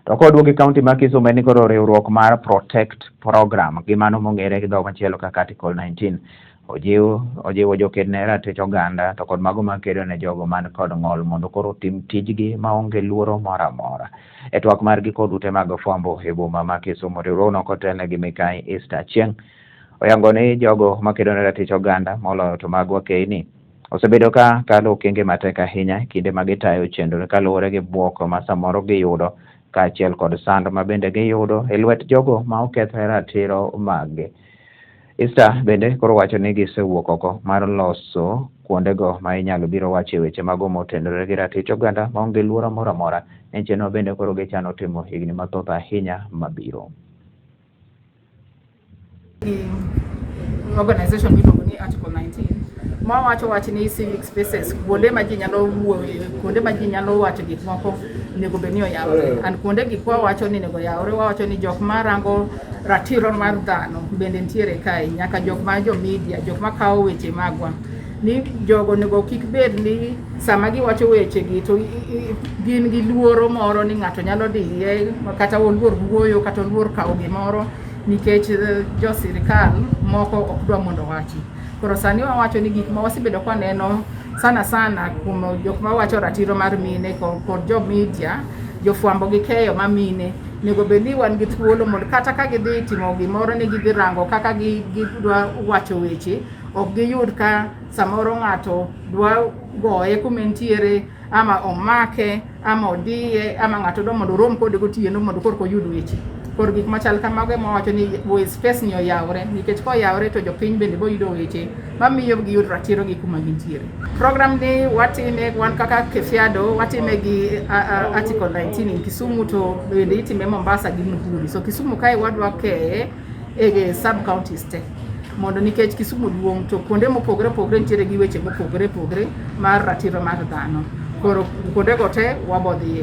To koduogo e kaunti ma Kisumu en ni koro riwruok mar Protect Program gi mano mong'ere gi dho machielo kaka Article 19 ojiw ojiwo joked ne ratich oganda to kod mago makedo ne jogo man kod ng'ol mondo koro otim tijgi maonge luoro moro amora. E twak margi kod ute mag fwambo e boma ma Kisumu, riwruogno kotelne gi Mikai Esther Achieng' oyango ni jogo makedo ne ratich oganda moloyo to mag wakeyni osebedo ka kalo okenge matek ahinya e kinde ma gitayo chenro kaluwore gi bwok ma samoro giyudo kaachiel kod sand ma bende giyudo e lwet jogo ma okethre ratiro maggi. Esther bende koro wacho ni gisewuok oko mar loso kuondego ma inyalo biro wache weche mago motenore gi ratich oganda maonge luoro moro amora. En chenro bende koro gichano timo higni mathoth ahinya mabiro. Organization miluongo ni Article 19 mawacho wach ni civic spaces, kuonde ma ji nyalo wuoye, kuonde ma ji nyalo wacho gik moko, onego bed ni oyawre. And kuonde gi kwawacho ni onego oyawre, wawacho ni jok marango ratiro mar dhano bende nitiere kae, nyaka jok ma jo media, jok makawo weche magwa, ni jogo onego kik bed ni sama giwacho weche gi to gin gi luoro moro ni ng'ato nyalo diye, kata oluor wuoyo, kata oluor kawo gimoro nikech jo sirikal moko ok dwa mondo owachi. Koro sani wawacho ni gik ma wasebedo ka waneno sana sana kuom jok mawacho ratiro mar mine kod jo media, jofwambo gi keyo ma mine, onego bed ni wan gi thuolo mondo kata ka gidhi timo gimoro ni gidhi rango kaka gidwa wacho weche, ok giyud ka samoro ng'ato dwa goye kuma entiere, ama omake, ama odiye, ama ng'ato dwa mondo orom kode gotieno mondo korka oyud weche. Koro gik machal kamago ema wawacho ni we space ni oyawre, nikech koyawre to jopiny bende boyudo weche mamiyo giyud ratiro gi kuma gintiere. Program ni watime wan kaka Kefiado, watime gi Article 19 in Kisumu, to bende itime Mombasa gi Muhuri. So Kisumu kae wadwa keye e sub counties te mondo, nikech Kisumu duong' to kuonde mopogore opogore nitiere gi weche mopogore opogore mar ratiro mar dhano. Koro kuondego te wabodhiye.